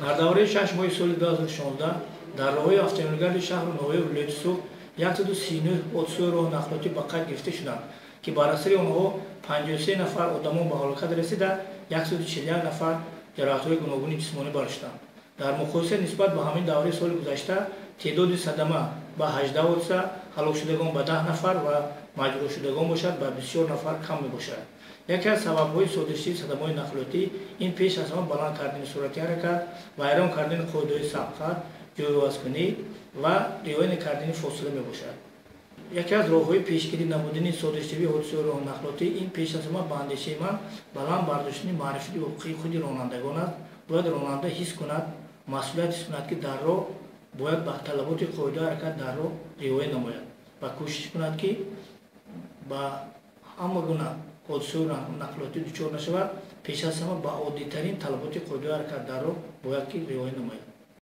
Дар давраи 6 моҳи соли 2016 дар роҳҳои автомобилгарди шаҳру ноҳияи вилояти Суғд 139 ҳодисаҳои роҳу нақлиётӣ ба қайд гирифта шуданд, ки бар асари онҳо 53 нафар одамон ба ҳалокат расида, 141 нафар ҷароҳатҳои гуногуни ҷисмонӣ бардоштанд. Дар муқоиса нисбат ба ҳамин давраи соли гузашта теъдоди садама ба 18 ҳодиса, ҳалокшудагон ба 10 нафар ва маҷрӯҳшудагон бошад, ба 24 нафар кам мебошад. Яке аз сабабҳои содиршавии садамаҳои нақлиётӣ ин пеш аз ҳама баланд кардани суръати ҳаракат, вайрон кардани қоидаҳои сабқат, ҷойивазкунӣ ва риоя накардани фосила мебошад. Яке аз роҳҳои пешгирӣ намудани содиршавии ҳодисаҳои роҳу нақлиётӣ ин пеш аз ҳама, ба андешаи ман, баланд бардоштани маърифати ҳуқуқии худи ронандагон аст. Бояд ронанда ҳис кунад, масъулият ҳис кунад, ки дар роҳ бояд ба талаботи қоидаи ҳаракат дар роҳ риоя намояд ва кӯшиш кунад, ки ба ҳама гуна ҳодисаҳои нақлиётӣ дучор нашавад. Пеш аз ҳама ба оддитарин талаботи қоидаи ҳаракат дар роҳ бояд ки риоя намояд.